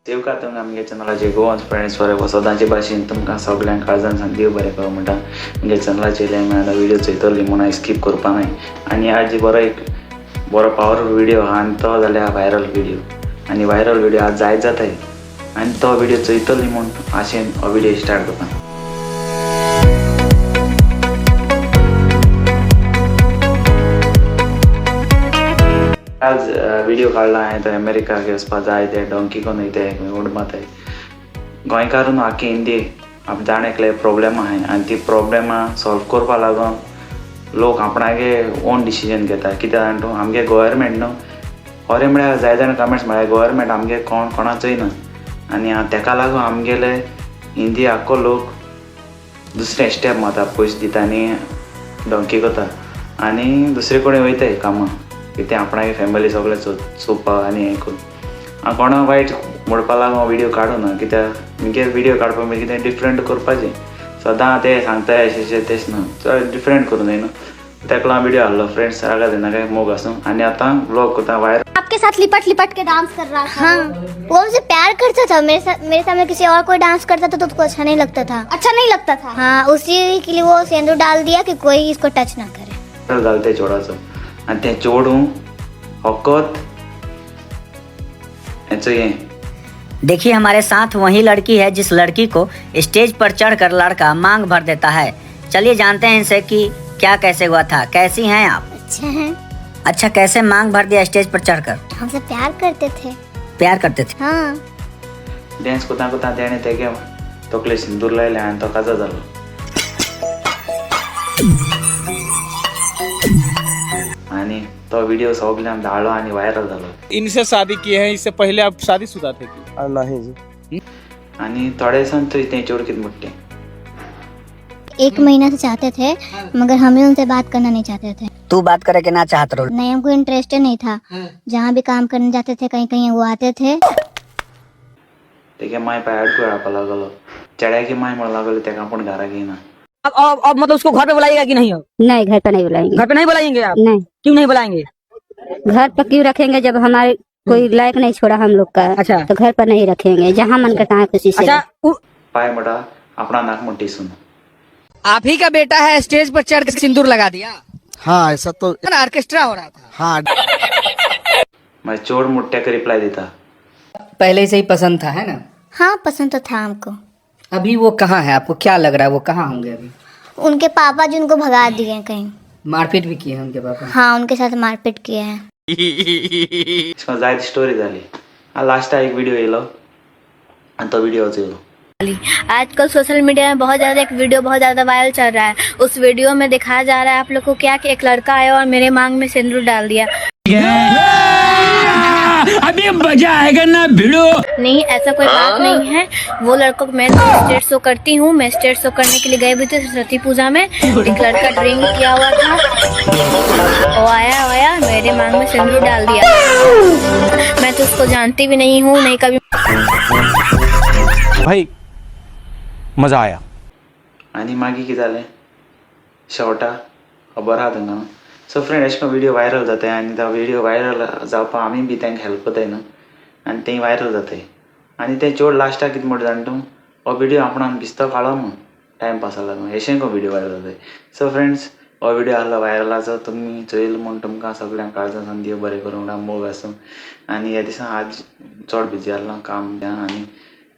Save का तुमकां आमगे चॅनलाचेर गोवन फ्रेंड्स फॉर सदांचे भाशेन तुमकां सगळ्यांक काळजान सांग देव बरें करूं म्हणटा. आमगे चॅनलाचेर आमी आतां व्हिडिओ चोयतली म्हूण हांवें स्कीप करपा नाय. आनी आज बरो एक बरो पावरफुल व्हिडिओ आहा आनी तो जाल्यार व्हायरल व्हिडिओ आनी व्हायरल व्हिडिओ आज जायत जाताय आनी तो व्हिडिओ चोयतली म्हूण आशेन हो व्हिडिओ स्टार्ट करता. आज व्हिडिओ काडला हांवें तो अमेरिकाक वचपा जाय ते डोंकी कोन वयताय उड मारताय. गोंयकार न्हू आख्खी इंडिये जाण एकले प्रोब्लेम आहाय आनी ती प्रोब्लेमां सॉल्व करपा लागून लोक आपणागे ओन डिसिजन घेता. कित्याक जाणा तूं आमगे गव्हर्मेंट न्हू खरें म्हळ्यार जाय जाण कमेंट्स म्हळ्यार गव्हर्मेंट आमगे कोण कोणाचोय ना आनी तेका लागून आमगेले इंडिया आख्खो लोक दुसरे स्टेप मारता, पयशे दिता आनी डोंकी करता आनी दुसरे कडेन वयताय कामाक कितें आपणागे फॅमिली सगळें चोवपाक आनी हें करून. हांव कोणा वायट म्हणपा लागून हांव व्हिडिओ काडूना कित्याक मुगे व्हिडिओ काडपा म्हणजे कितें डिफरंट करपाचें. सदां ते सांगताय अशें अशें तेच ना, चड डिफरंट करूं जाय न्हू. तेका लागून व्हिडिओ हाडलो. फ्रेंड्स रागा दिना काय मोग आसूं. आनी आतां व्लॉग करता वायर. आपके साथ लिपट लिपट के डांस कर रहा था। हाँ, वो हमसे प्यार करता था। मेरे सामने किसी और कोई डांस करता था तो उसको अच्छा नहीं लगता था। अच्छा नहीं लगता था। हाँ, उसी के लिए वो सिंदूर डाल दिया कि कोई इसको टच ना करे। घालता ते चेडवाचो आनी तें चेडूं फकत हेचो हें देखिए हमारे साथ वही लड़की है जिस लड़की को स्टेज पर चढ़कर लड़का मांग भर देता है। चलिए जानते हैं इनसे कि क्या कैसे हुआ था। कैसी हैं आप? अच्छे हैं। अच्छा, कैसे मांग भर दिया स्टेज पर चढ़कर? हमसे प्यार करते थे। प्यार करते थे? हाँ। डांस करता करता तेणें तेगे तकले सिंदूर लायलें आनी तो काजार जालो. आनी तो व्हिडिओ सगळ्यांक धाडलो आनी व्हायरल जालो. इनसे शादी किए हैं, इससे पहले आप शादीशुदा थे कि? नहीं जी। आनी थोड्या दिसान थंय तें चेडूं कितें म्हणटा तें. 1 महीना से चाहते थे, मगर हमें उनसे बात करना नहीं चाहते थे। तू बात करे के ना चाहत रहो? नहीं, हमको इंटरेस्ट नहीं था। जहाँ भी काम करने जाते थे कहीं कहीं वो आते थे। तेगे माय पाय आडको येवपा लागलो. चेड्याकी माय म्हणूंक लागली तेका आपूण घरा घेयना. अब मतलब उसको घर पे बुलाइएगा कि नहीं? अब नहीं, घर पे नहीं बुलाएंगे। घर पे नहीं बुलाएंगे आप? नहीं। क्यों नहीं बुलाएंगे? घर पर क्यों रखेंगे जब हमारे कोई लायक नहीं छोड़ा हम लोग का। अच्छा। तो घर पर नहीं रखेंगे, जहाँ मन करता है खुशी से। अच्छा, पाय म्हणटा आपणा नाक म्हण टिसून. आप ही का बेटा है, स्टेज पर चढ़ के सिंदूर लगा दिया। हाँ, ऐसा तो ऑर्केस्ट्रा हो रहा था। हाँ। मागीर चोड म्हूण तेका रिप्लाय दिता. पहले से ही पसंद था, है ना? हाँ, पसंद तो था हमको। अभी वो कहाँ है? आपको क्या लग रहा है वो कहाँ होंगे अभी? उनके पापा जी उनको भगा दिए कहीं। मारपीट भी किए हैं उनके पापा? हाँ, उनके साथ मारपीट किए हैं। अशें जायत स्टोरी जाली. आनी लास्टाक एक व्हिडिओ येयलो आनी तो व्हिडिओ चोयलो. आजकल सोशल मीडिया में बहुत ज़्यादा एक वीडियो बहुत ज़्यादा वायरल चल रहा है। उस वीडियो में दिखाया जा रहा है आप लोग को क्या कि एक लड़का आया और मेरे मांग में सिंदूर डाल दिया। अभी मजा आएगा ना भिड़ो। नहीं, ऐसा कोई बात नहीं है। वो लड़कों को मैं तो स्टेज शो करती हूँ। मैं स्टेज शो करने के लिए गई हुई थी सरस्वती पूजा में। एक लड़का ड्रिंक किया हुआ था, वो आया आया मेरे मांग में सिंदूर डाल दिया। मैं तो उसको जानती भी नहीं हूँ, नहीं कभी। भाई मजा आया। आनी मागीर कितें जालें शेवटा खबर आहा तुमकां. सो फ्रेंड, अशें करून व्हिडिओ व्हायरल जाताय आनी तो व्हिडिओ व्हायरल जावपाक आमी बी तेंकां हेल्प करताय न्हू आनी तें व्हायरल जाताय. आनी तें चेडूं लास्टाक कितें म्हणटा जाणा तूं, हो व्हिडिओ आपणान बिस्तो काडलो म्हूण टायम पासा लागून अशें करून व्हिडिओ व्हायरल जाताय. सो फ्रेंड्स, हो व्हिडिओ आहलो व्हायरलाचो, तुमी चोयल म्हूण तुमकां सगळ्यांक काळजान सावन देव बरें करूं म्हणटा. मोग आसूं. आनी ह्या दिसा आज चड बिजी आहलो काम आनी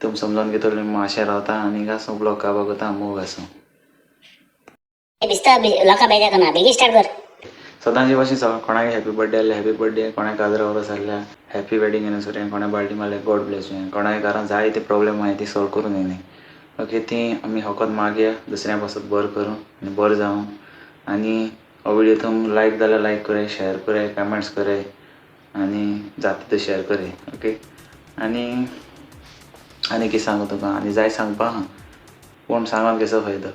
तुमी समजोन घेतली म्हूण आशें रावता आनी हिंगा ब्लॉग काडपाक वता. मोग आसूं. सदांचे भाशेन सगळ्या कोणाक हॅपी बर्थडे आसल्यार हॅपी बर्थडे, कोणाक काजरा वर्स आसल्यार हॅपी वेडिंग एनिवर्सरी, कोणाक बार्टी मारल्यार गॉड ब्लेस you, कोणाक घरान जाय ते प्रॉब्लेम आहाय ती सॉल्व करून दिनी. ओके, ती आमी फकत मागया दुसऱ्या पासत बरें करूं आनी बरें जावं. आनी हो व्हिडिओ तुमी लायक जाल्यार लायक कराय, शेयर कराय, कमेंट्स कराय आनी जाता तितू शेयर कराय. ओके, आनी आनी कितें सांगू तुका, आनी जाय सांगपा आहा पूण सांगोन कसो फायदो,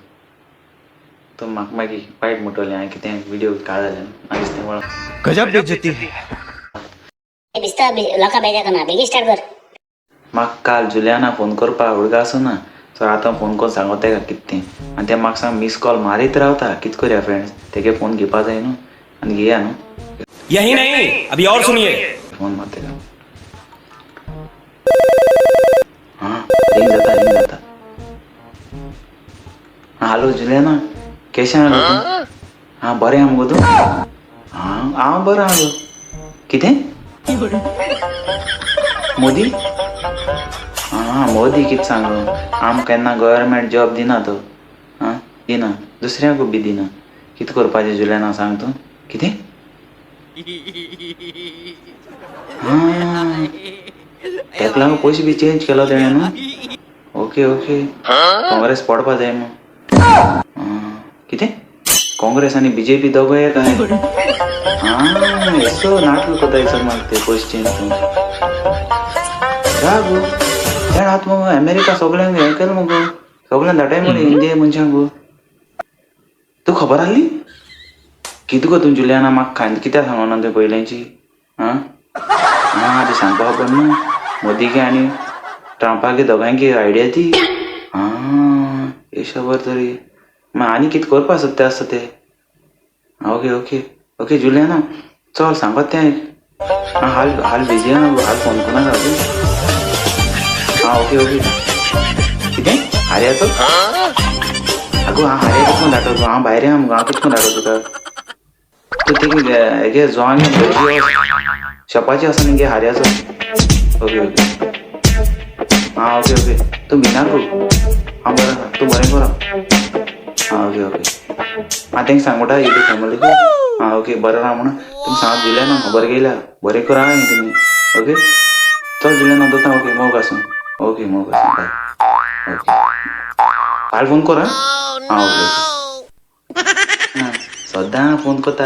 तूं म्हाका मागीर वायट म्हणटलें हांवें कितें व्हिडिओ काडलें म्हाका दिसता तें. गजब बेइज्जती है। म्हाका काल जुलियाना फोन करपाक उडगास ना, सो आतां फोन करून सांगो तेका कितें तें. आनी तें म्हाका सांग मिस कॉल मारीत रावता. कितें करया फ्रेंड्स, तेगे फोन घेवपा जाय न्हू आनी घेया न्हू. यही नहीं, अभी और सुनिए। फोन मार तेका. जाता रिंग जाता. हालो जुलियाना, केशें आहा गो तूं? आं बरें आहा मुगो तूं? आं हांव बरो आहा गो. कितें मोदी? आं मोदी कितें सांगू, आमकां केन्ना गव्हर्मेंट जॉब दिना तो. आं दिना, दुसऱ्यांकूय बी दिना. कितें करपाचें जुलियाना सांग तूं? कितें? आं तेका लागून पयशे बी चेंज केलो तेणें न्हू? ओके ओके, काँग्रेस पडपा जाय मग. कितें काँग्रेस आनी बीजेपी दोगोय एक आहाय? आं येसो नाटक कोताय सर मागीर ते पयशे चेंज करून. रा गो तेणें आतां मगो अमेरिका सगळ्यांक हें केलें मगो, सगळ्यांक धाडाय मरे इंडिये मनशांक गो. तूं खबर आहली? कितें गो तूं जुलियाना, म्हाका खायन कित्याक सांगना तुवें पयल्यांची? आं आं ती सांगपा खबर न्हू मोदीगे आनी ट्रंपागे दोगांयगे आयडिया ती. आं एश खबर तरी मागीर आनी कितें करपा सोदता आसता ते. ओके ओके ओके जुलियाना, चल सांगत तें. आं हाल हाल बिजी आहा गो, हाल फोन करनाका तूं. आं ओके ओके. कितें हार्याचो? आगो हांव हार्या कितको धाडटा तुका? हांव भायर या मुगो, हांव कितको धाडटा तुका? तूं ते हेगे जोवांगे भजी शॉपाची आसा न्ही गे हार्याचो. ओके ओके आं ओके ओके, तूं भिना गो, हांव बरें आसा, तूं बरें कर. आं ओके ओके, आं तेंका सांग म्हणटा युट्यूब फॅमिलीक. आं ओके बरें राव म्हणून तुमी सांगात जुलियाना खबर घेयल्या, बरें करा न्ही तुमी. ओके चल जुलियाना दवरता. ओके मोग आसूं. ओके मोग आसूं, बाय. ओके फाल्यां फोन कर. आं ओके ओके. सदां फोन करता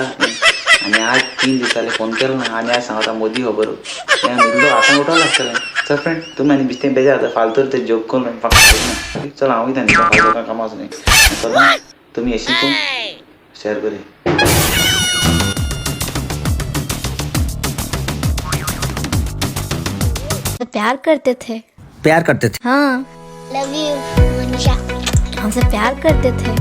आनी आज 3 दीस जाले फोन केलो ना आनी आज सांगता मोदी खबर. न्हिदलो आतां उठोवं लागतलें. चल फ्रेंड, तुमी आनी बेश्टें बेजार जाता फालतू ते जोक करून फक्त. चल हांव वयता न्हिदता, फालतू कांय कामां आसा न्ही. सदां तुमी हें शिकून शेअर करे. प्यार करते थे. प्यार करते थे? हाँ. Love you Manisha. हमसे प्यार करते थे.